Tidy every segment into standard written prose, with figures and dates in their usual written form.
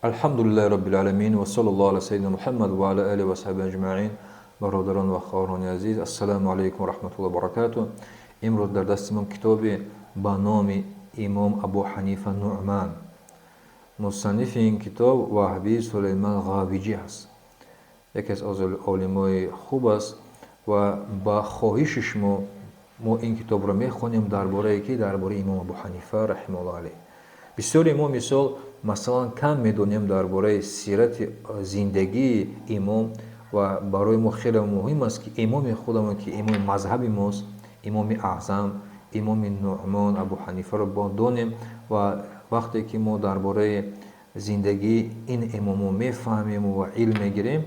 Алҳамдулиллаҳи роббил оламин ва саллаллоҳу ала саййидина Муҳаммад ва ала олиҳи ва саҳбиҳи аҷмаин. Бародарон ва хоҳарони азиз, ассалому алайкум ва раҳматуллоҳи ва баракатуҳ. Имрӯз дар дасти мо китобе ба номи Имом Абу Ҳанифа Нуъман. Мусаннифи ин китоб Ваҳби Сулаймон Ғовиҷӣ аст. Яке аз олимои хуб аст ва ба хоҳиши шумо мо ин китобро мехонем дар бораи ки дар бораи Имом Абу Ҳанифа раҳимаҳуллоҳ алайҳ. Бисёре мо мисол масалан кам медонем дар бораи сирати зиндагии имом ва барои мо хеле муҳим аст ки имоми худамон ки имоми мазҳаби мост, имоми аъзам, имоми Нуъмон Абу Ҳанифаро донем ва вақте ки мо дар бораи зиндагии ин имомо мефаҳмем ва илм мегирем,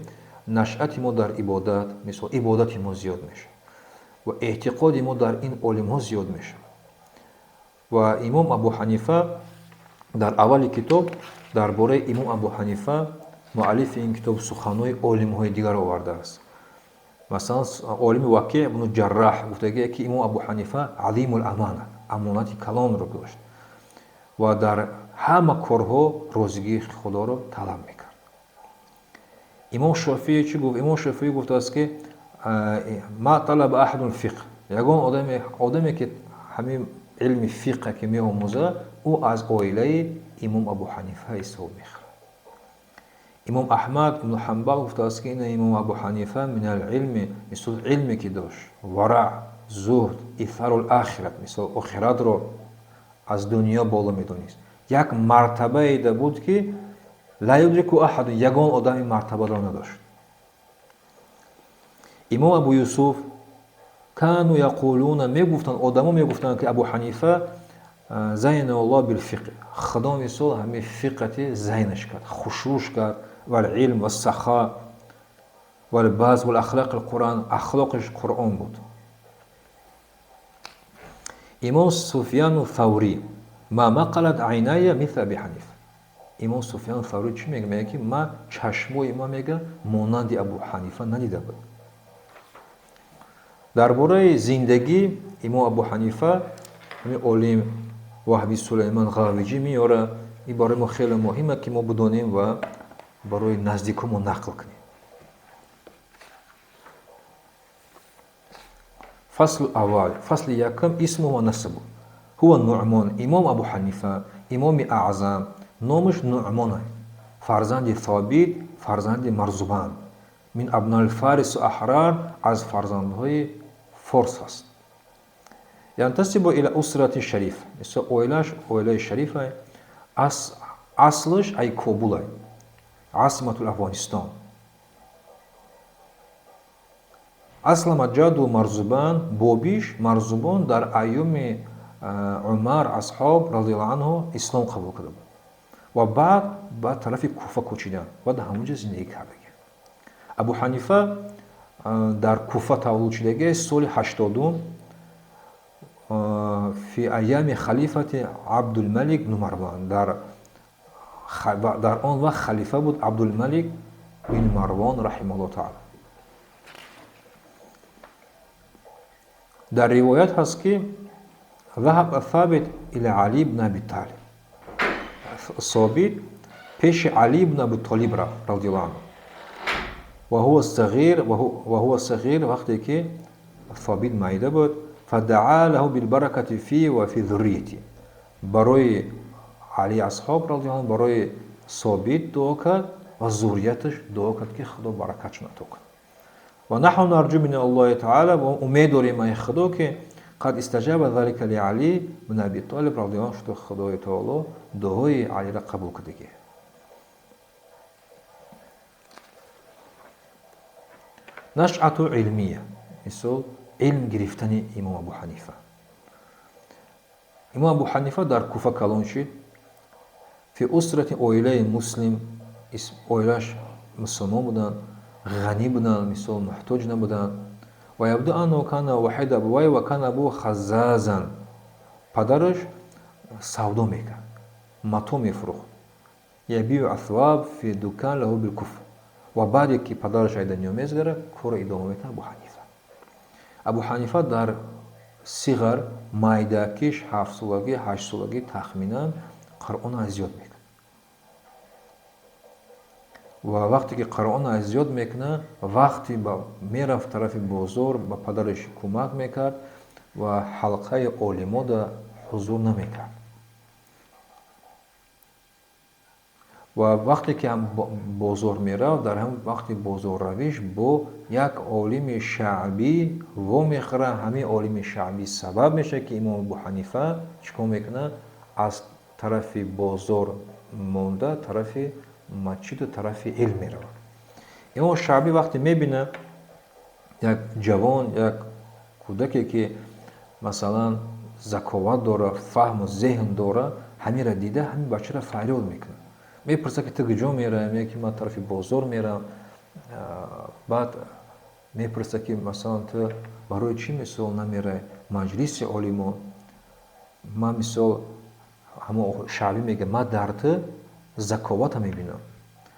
нашъати мо дар ибодат, мисол ибодати мо зиёд мешавад ва эътиқоди мо дар ин олимҳо зиёд мешавад. Ва имом Абу Ҳанифа дар аввали китоб дар бораи имом Абу Ҳанифа муаллифи ин китоб суханҳои олимҳои дигар овардааст. Масалан, олими Вакеъ ибну Ҷарраҳ гуфтагие ки имом Абу Ҳанифа азимул амана, амонати калонро дошт ва дар ҳама корҳо розигии Худоро талаб мекард. Имом Шофиӣ чӣ гуфт? Имом Шофиӣ гуфтааст ки ма талаба аҳадун фиқҳ, ягон одаме ки ҳамин илми фиқҳ ки меомӯзад, ӯ аз оилаи имом Абу Ҳанифа ҳисоб мехӯрад. Имом Аҳмад ибну Ҳанбал гуфтааст ки ина имом Абу Ҳанифа минал илми, мисол илме ки дошт, вараъ, зуҳд, ифарул ахират, мисол охиратро аз дунё боло медонист. Як мартабае буд ки ла юдрику аҳаду, ягон одам ин мартабаро надошт. Имом Абу Юсуф кану яқулуна, мегуфтанд, одамо мегуфтанд ки Абу Ҳанифа зайналлоҳ билфиқҳ, Худо мисол ҳамин фиқҳати зайнаш кард, хушрӯш кард, валилм вассаха валбаз валахлоқ алқуръон, ахлоқиш Қуръон буд. Имом Суфяну Фаврӣ ма мақалат айная мисла Аби Ҳанифа. Имом Суфяну Фаврӣ чӣ мега? Мега ки ма чашмои ма мега монанди Абу Ҳанифа надида буд. Дар бораи зиндагӣ имом Абу Ҳанифа ҳамин олим Ваҳби Сулаймон Ғавиҷӣ меёра. Ин барои мо хеле муҳим аст ки мо бидонем ва барои наздикомо нақл кунем. Фаслу аввал, фасли якум, исму ва насабу. Ҳува Нуъмон, имом Абу Ҳанифа, имоми аъзам, номаш Нуъмон, фарзанди Собит, фарзанди Марзубан, мин абнаи фарису аҳрар, аз фарзандҳои форс аст. Янтасибу ила усрати шариф, мисол оилааш оилаи шарифа, аслаш ай Кобулай, асиматул Афғонистон. Аслама ҷаду Марзубан, бобиш Марзубон дар айёми Умар асҳоб разияллоҳу анҳу ислом қабул карда буд ва баъд ба тарафи Куфа кӯчиданд ва дар ҳамонҷо зиндагӣ кардагӣ. Абу Ҳанифа дар Куфа таваллуд шудагӣ соли 80 фи айёми халифати Абдулмалик бну Марван. Дар он вақт халифа буд Абдулмалик бин Марвон раҳимаҳуллоҳ таала. Дар ривоят ҳаст ки ذهب ثابت إلى علي بن أبي طالب، Собит пеши Али ибн Абу Толиб рафт радиаллоҳу анҳу ва ҳува сағир, вақте ки Собит майда буд, фадаъа лаҳу билбаракати фи ва фи зуррияти, барои Али асҳоб радиаллоҳу анҳу барои Собит дуо кард ва зуррияташ дуо кард ки Худо баракатшон ато кунад. Ва наҳну нарҷу мин Аллоҳи таала, ва умед дорем ай Худо ки қад истаҷаба залика ли Али бн Аби Толиб радиаллоҳу анҳу, что Худои таоло дуои Алиро қабул кардагӣ. Нашъату илмия, мисол илм гирифтани имом Абу Ҳанифа. Имом Абу Ҳанифа дар Куфа калон шид, фи усрати оилаи муслим, оилааш мусулмон буданд, ғанӣ буданд, мисол муҳтоҷ набуданд. Ва ябду аннаҳу кана ваҳида абувай ва кана абу хаззазан, падараш савдо мекард, мато мефурӯхт, ябиу асваб фи дукан лаҳу билкуфр. Ва баъде ки падараш ай дунё мезгара, корро идома медиҳад Абу Ҳанифа. Абу Ҳанифа дар сиғар, майдакиш, 7-солагӣ, 8-солагӣ тахминан Қуръон аз ёд мекард. Ва вақте ки Қуръон аз ёд мекунад, вақте мерафт тарафи бозор, ба падараш кӯмак мекард ва ҳалқаи олимода ҳузур намекард. Ва вақте ки ҳам бозор мерафт, дар ҳамон вақти бозорравиш бо як олими шаъбӣ вомехӯрад. Ҳамин олими шаъбӣ сабаб мешавад, ки имом Абу Ҳанифа чӣ кор мекунад? Аз тарафи бозор монда тарафи масҷиду тарафи илм меравад. Имом Шаъбӣ вақте мебинад як ҷавон, як кӯдаке, ки масалан заковат дорад, фаҳму зеҳн дорад, ҳаминро дида, ҳамин бачаро фарёд мекунад. Мепурсад, ки ту куҷо меравӣ? Мегӯяд, ки ман тарафи бозор меравам. Баъд мепурсад, ки масалан ту барои чӣ мисол намеравӣ маҷлиси олимон? Ман мисол ҳамон Шаъбӣ мегӯяд, ман дар ту заковата мебинам.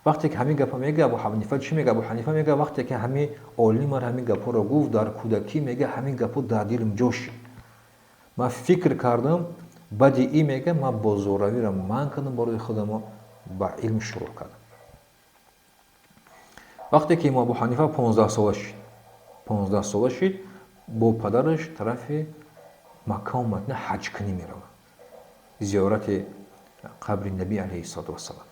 Вақте ки ҳамин гапа мегӯяд, Абу Ҳанифа чӣ мегӯяд? Абу Ҳанифа мегӯяд, вақте ки ҳамин олим мара ҳамин гапҳоро гуфт, дар кӯдакӣ мегӯяд, ҳамин гапҳо дар дилам ҷо шуд. Ман фикр кардам, баъди ин мегӯяд, ман бозорравиро манъ кардам барои худамо, ба илм шурӯъ кардам. Вақте ки имом Абу Ҳанифа 15 сола шид, бо падараш тарафи Макка ва Мадина ҳаҷкунӣ меравад, зиёрати қабри Набӣ алайҳиссалоту вассалам.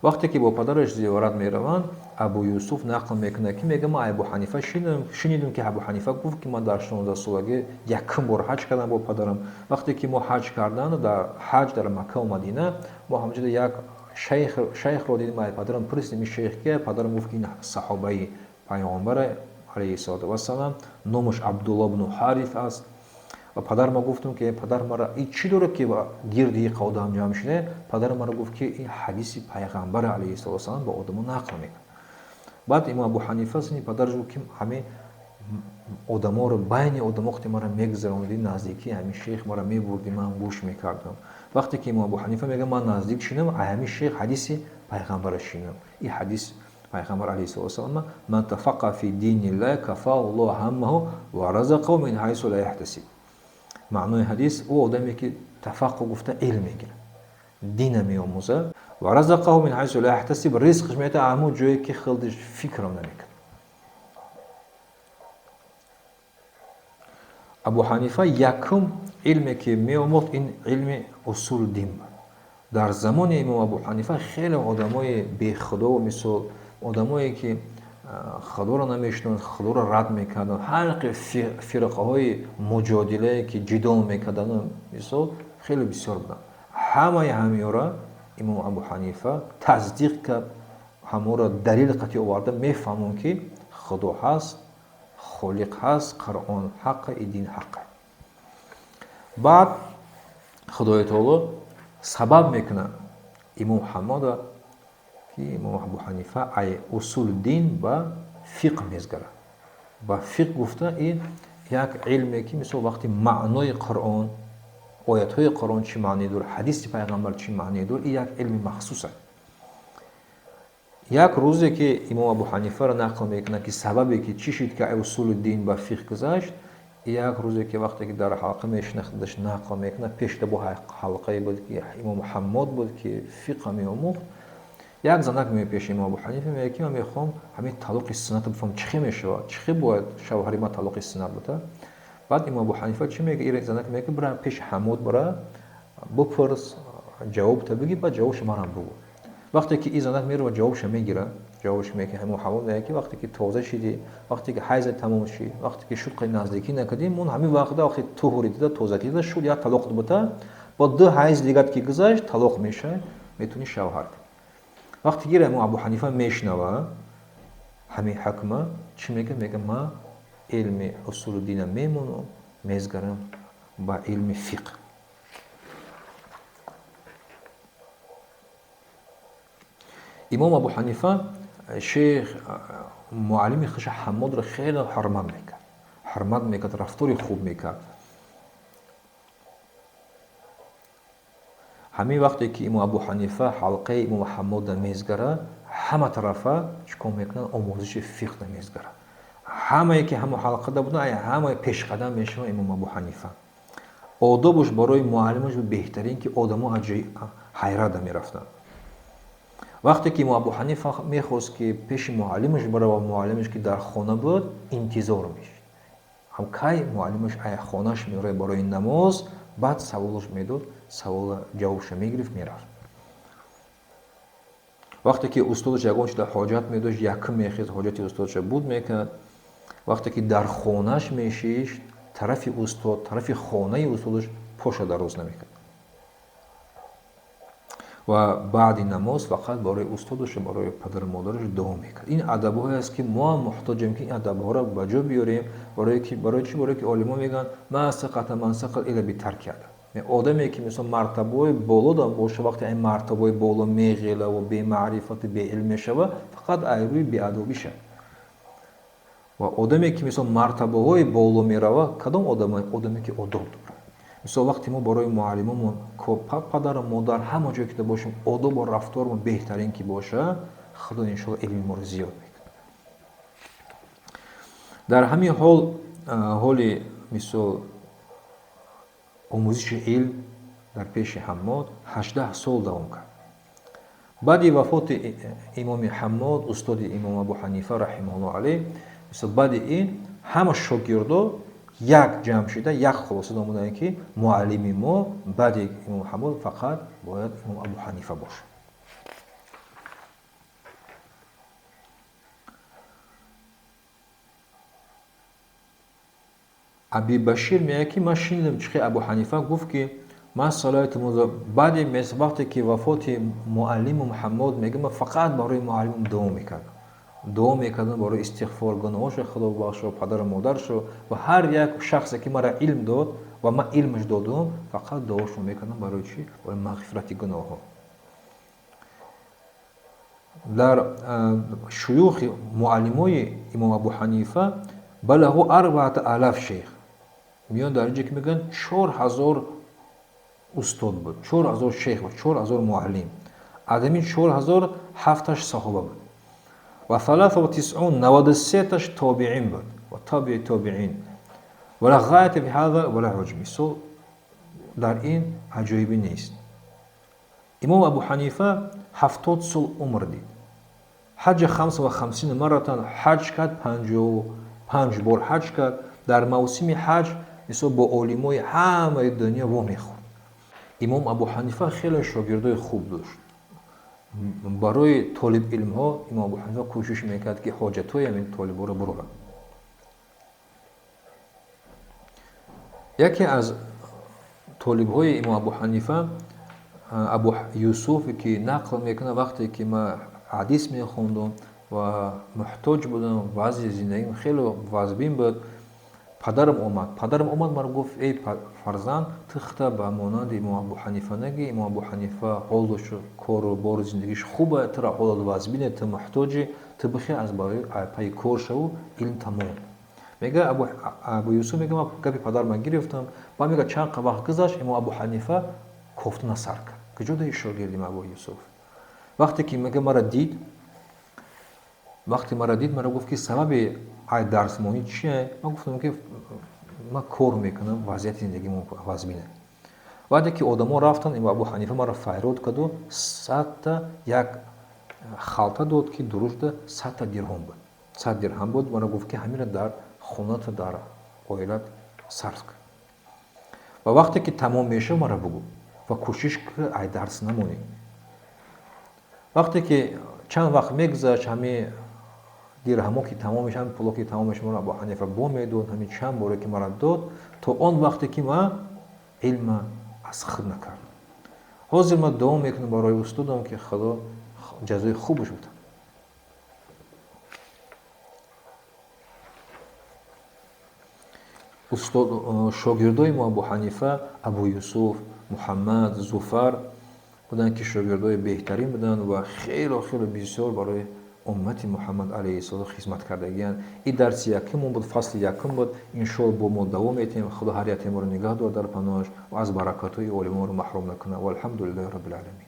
Вақте ки бо падараш зиёрат мераванд, Абу Юсуф нақл мекунад, ки мегӯяд, ман Абу Ҳанифа шунидам, ки Абу Ҳанифа гуфт, ки ман дар 16 солагӣ якум бор ҳаҷ кардам бо падарам. Вақте ки мо ҳаҷ карданд, дар ҳаҷ дар Макка ва Мадина, мо ҳамҷода як шайхро дидем, ай падарам пурсидем, ин шайх кия? Падарам гуфт, ки ин саҳобаи пайғамбар алайҳиссалоту вассалам, номаш Абдулло ибну Ҳариф аст. Ва падар ма гуфтам, ки падар мара ин чӣ дорад, ки гирди ин одам ҷамъ шуда? Падар мара гуфт, ки ин ҳадиси пайғамбар алайҳиссалоту вассалам ба одамо нақл мекунад. Баъд имом Абу Ҳанифа сини падараш гуфт, ки ҳамин одаморо байни одамо вақте мара мегузарондӣ, наздикии ҳамин шейх мара мебурдӣ, ман гӯш мекардам. Вақте ки имом Абу Ҳанифа мегӯяд, ман наздик шинам, ай ҳамин шейх ҳадиси пайғамбара шинам. Ин ҳадис пайғамбар алайҳиссалоту вассалам, ман тафаққаҳа фи диниллаҳи кафаҳу Аллоҳу ҳаммаҳу ва разақаҳу мин ҳайсу ла яҳтасиб. Маънои ҳадис, ӯ одаме, ки тафаққуҳ гуфта илм мегирад, дина меомӯзад, ва разақаҳу мин ҳайсу ла яҳтасиб, ризқш метавад ҳамон ҷое, ки хилдиш фикрам намекунад. Абу Ҳанифа якум илме, ки меомӯхт, ин илми усул дин буд. Дар замони имом Абу Ҳанифа хеле одамои бехудо, мисол одамое, ки худоро намешинохтанд, худоро рад мекарданд, ҳар қи фирқаҳои муҷодилае, ки ҷидол мекарданд, мисол хеле бисёр буданд. Ҳамаи ҳамиёра имом Абу Ҳанифа тасдиқ кард, ҳаморо далил қатъи оварда мефаҳмон, ки худо ҳаст, холиқ ҳаст, Қуръон ҳаққа, ин дин ҳаққа. Баъд Худои таоло сабаб мекунад имом Ҳаммода, ки имом Абу Ҳанифа ай усул дин ба фиқҳ мезгарад. Ба фиқҳ гуфта ин як илме, ки мисол вақти маънои Қуръон, оятҳои Қуръон чӣ маъне дорад, ҳадиси пайғамбар чӣ маъне дорад, ин як илми махсус аст. Як рӯзе, ки имом Абу Ҳанифаро нақл мекунад, ки сабабе, ки чӣ шуд, ки ай усули дин ба фиқҳ гузашт, як рӯзе, ки вақте ки дар ҳалқа мешинахташ нақл мекунад, пешда бо ҳалқае буд, ки имом Ҳаммод буд, ки фиқҳ меомӯхт. Як занак меояд пеши имом Абу Ҳанифа, мегӯяд, ки ман мехоҳам ҳамин талоқи суннатро бифаҳмам, чӣ хел мешавад, чӣ хел бояд шавҳари ман талоқи суннат буда. Баъд имом Абу Ҳанифа чӣ мегӯяд? Ин занак мегӯяд, ки бира пеши Ҳаммод, бира бипурс, ҷавобта бигир, баъд ҷавобша манам бигӯ. Вақте ки ин занак меравад, ҷавобша мегирад, ҷавобш мегӯяд, ҳамон Ҳаммод мегӯяд, ки вақте ки тоза шидӣ, вақте ки ҳайза тамом шид, вақте ки шуд қай наздикӣ накардӣ, мон ҳамин вақта вақте туҳури дида, тозагӣ дида, шуд як талоқ бута, бо ду ҳайз дигар ки гузашт, талоқ мешавад, метавонӣ шавҳар кунӣ. Вақте ки имом Абу Ҳанифа мешунавад ҳамин ҳукма, чӣ мегӯяд? Мегӯяд, ман илми усули дина мемонам, мезгарам ба илми фиқҳ. Имом Абу Ҳанифа шейх муаллими хуша Ҳаммодро хеле ҳурмат мекард, ҳурмат мекард, рафтори хуб мекард. Ҳамин вақте ки имом Абу Ҳанифа ҳалқаи имом Ҳаммодро мезгарад, ҳама тарафа чӣ кор мекунанд? Омӯзиши фиқҳро мезгарад. Ҳамае ки ҳамон ҳалқада буданд, ай ҳамаи пешқадам мешаванд имом Абу Ҳанифа. Одобаш барои муаллимаш беҳтарин, ки одамо аз ҷои ҳайрат мерафтанд. Вақте ки имом Абу Ҳанифа мехост, ки пеши муаллимаш барава, муаллимаш ки дар хона буд, интизор мешид. Ҳам кай муаллимаш ай хонаш меорад барои намоз, баъд саволаш медод, савола ҷавобша мегирифт, мерафт. Вақте ки устодаш ягон чизда ҳоҷат медошт, якум мехест, ҳоҷати устодша буд мекард. Вақте ки дар хонаш мешишт, тарафи устод, тарафи хонаи устодаш поша дароз намекард. Ва баъди намоз фақат барои устодаш ва барои падару модараш дуо мекард. Ин адабҳое аст, ки мо ҳам муҳтоҷем, ки ин адабҳоро ба ҷо биёрем. Барои чӣ? Барои ки олимо мегӯянд ма сақата ман сақат илла битарки адаб. Одаме ки мисол мартабаҳои боло дор боша, вақте ин мартабаҳои боло меғела ва бемаърифату беилм мешава, фақат ай рӯи беадобӣ шавад. Ва одаме ки мисол мартабаҳои боло мерава, кадом одаме? Одаме ки одоб дорад. Мисол вақте мо барои муаллимомон, падару модар, ҳама ҷое ки бошем, одобу рафтормон беҳтарин ки боша, Худо иншоалло илми моро зиёд мекунад. Дар ҳамин ҳол, ҳоли мисол омӯзиши илм дар пеши Ҳаммод 18 сол давом кард. Баъди вафоти имоми Ҳаммод, устоди имом Абу Ҳанифа раҳимаҳуллоҳ алайҳ, мисол баъди ин ҳама шогирдо як ҷамъ шида, як хулоса домуданд, ки муаллими мо баъди имом Ҳаммод фақат бояд имом Абу Ҳанифа бошад. Аби Башир мегӯяд, ки ман шинидам, чихи Абу Ҳанифа гуфт, ки ман салояти баъди вақте ки вафоти муаллиму Муҳаммод, мегӯяд, ман фақат барои муаллимам дуо мекардам. Дуо мекардам барои истиғфор, гуноҳошо Худо бахшо, падару модаршо ва ҳар як шахсе ки мара илм дод ва ман илмаш додум, фақат дуошо мекардам барои чӣ? Барои мағфирати гуноҳҳо. Дар шуюхи муаллимои имом Абу Ҳанифа балағу 4000 шейх. Миён дар инҷо ки мегӯянд 4000 устод буд, 4000 шейх буд, 4000 муаллим. Аз ҳамин 4000 7 саҳоба буд. Ва 93 93-таш тобиин буд ва тобии тобиин. Ва ла ғоята фи ҳаза ва ла уҷб. Мисол дар ин аҷоибӣ нест. Имом Абу Ҳанифа 70 сол умр дид. Ҳаҷа 55 маратан ҳаҷ кард, 55 бор ҳаҷ кард. Дар мавсими ҳаҷ мисол бо олимои ҳамаи дунё вомехӯрд. Имом Абу Ҳанифа хеле шогирдои хуб дошт. Барои толибилмҳо имом Абу Ҳанифа кӯшиш мекард, ки ҳоҷатҳои ҳамин толибҳоро бурорад. Яке аз толибҳои имом Абу Ҳанифа Абу Юсуф, ки нақл мекунад, вақте ки ман ҳадис мехондум ва муҳтоҷ будам, вазъи зиндагим хеле вазбин буд, падарам омад. Падарам омад, маро гуфт: эй фарзанд, ту худта ба монанди имом Абу Ҳанифа нагӣ. Имом Абу Ҳанифа ҳолу кору бору зиндагиш хуб аст, тура ҳолат вазбине, ту муҳтоҷӣ, ту бихе аз пайи кор шаву илм тамом. Мега Абу Юсуф мега, ман гапи падарам гирифтам. Баъд мега чанд вақт гузашт, имом Абу Ҳанифа кофтана сар кард. Куҷо даи шогирди Абу Юсуф? Вақте ки мега мара дид, вақте мара дид, мара гуфт, ки сабаби ай дарсмонӣ чие? Ман гуфтам, ки ман кор мекунам, вазъияти зиндагимон вазбина. Баъде ки одамо рафтанд, имом Абу Ҳанифа маро файрод карду 100 як халта дод, ки дурушда 100 дирҳам буд. 100 дирҳам буд. Маро гуфт, ки ҳаминро дар хоната, дар оилат сарф кун. Ва вақте ки тамом мешавад, маро бугӯ ва кӯшиш кун ай дарс намонӣ. Вақте ки чанд вақт мегузашт, ҳамин дирҳамо ки тамом мешавад, ҳамин пуло ки тамом мешавад, маро Абу Ҳанифа бо медод, ҳамин чанд боре ки маро дод, то он вақте ки ман илма аз худ накардам. Ҳозир ман дуо мекунам барои устодам, ки Худо ҷазои хубаш бидиҳад. Устод шогирдои мо Абу Ҳанифа, Абу Юсуф, Муҳаммад, Зуфар буданд, ки шогирдои беҳтарин буданд ва хело хело бисёр барои уммати Муҳаммад алайҳиссалом хизмат кардагиянд. Ин дарси якумон буд, фасли якум буд. Иншоалло бо мо давом метиҳем. Худо ҳар яке моро нигаҳ дорад дар паноҳаш ва аз баракатҳои олимонро маҳрум накунад. Валҳамдулиллаҳи раббил оламин.